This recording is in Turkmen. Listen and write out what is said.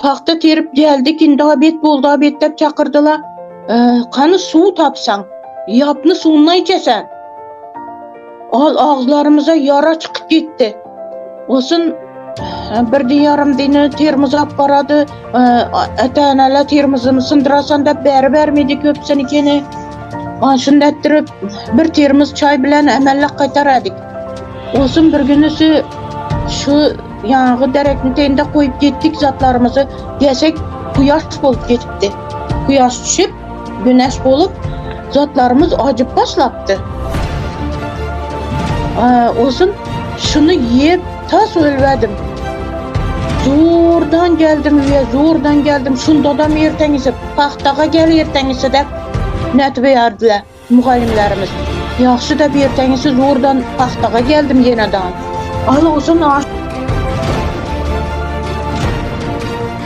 Pagta terip geldik, indi obed boldy, obed dep çakyrdylar. Kany suw tapsaň, ýapny suwundan içesen. Al agzlarymyza ýara çykyp gitdi. Olsun bir diýarym dini termiz alyp barady. Ata-eneler termizini syndyrasan dep bäri bermedi köpsini keni. Şunda etdirip bir termiz çaý bilen emellek gaýtar edik. Olsun bir günüsi şu ýaňky derekni teýinde goýup gitdik zatlarymyzy gelsek kuýaş bolup gitipdi. Kuýaş düşüp, güneş bolup zatlarymyz ajyp başlapdy. Olsun şuny ýep tas ölwedim. Zordan geldim öýe, zordan geldim. Şundadam erteňisi pagtaga gel erteňisi dep nätip ýardylar. Mugallymlarymyz, Ýagşy-da erteňisi zordan pagtaga geldim ýene-dan. Al olsun aş.